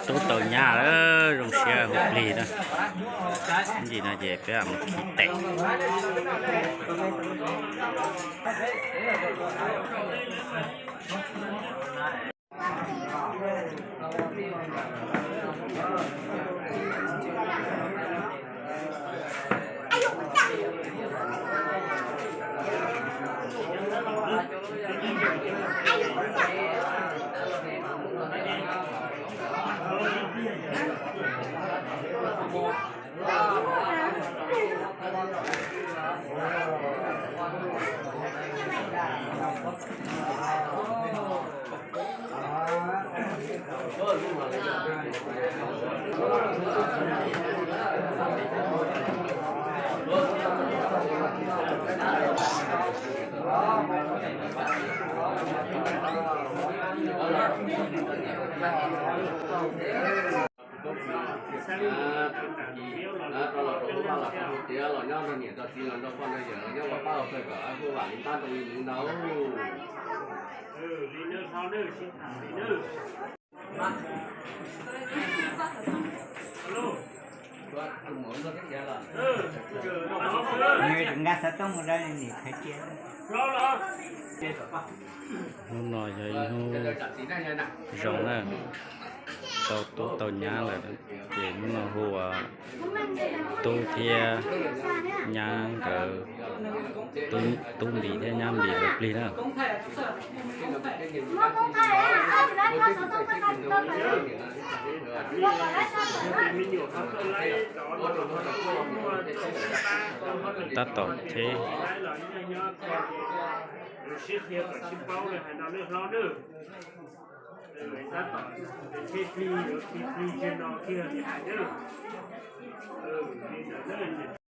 Tub tau nyab, zoo siab hu plig na. Ib ntsis no ces peb mus khi tes. Rau los rau lub vaj los rau hauv tiav los nyob nrog niam nrog txiv los nrog poj nrog yawm los nyob ua pab ua pawg kom hu vam li ntab rau li nws ntau. Hnub no yog ib hnub zoo na, tau tub tau nyab lawm, ces hnub no hu ua tub thiab nyab nkawd, tub Npis thiab nyab Npis lawv plig na. Tab tom cheb. Tab tom cheb plig, plig no kiag li hais na.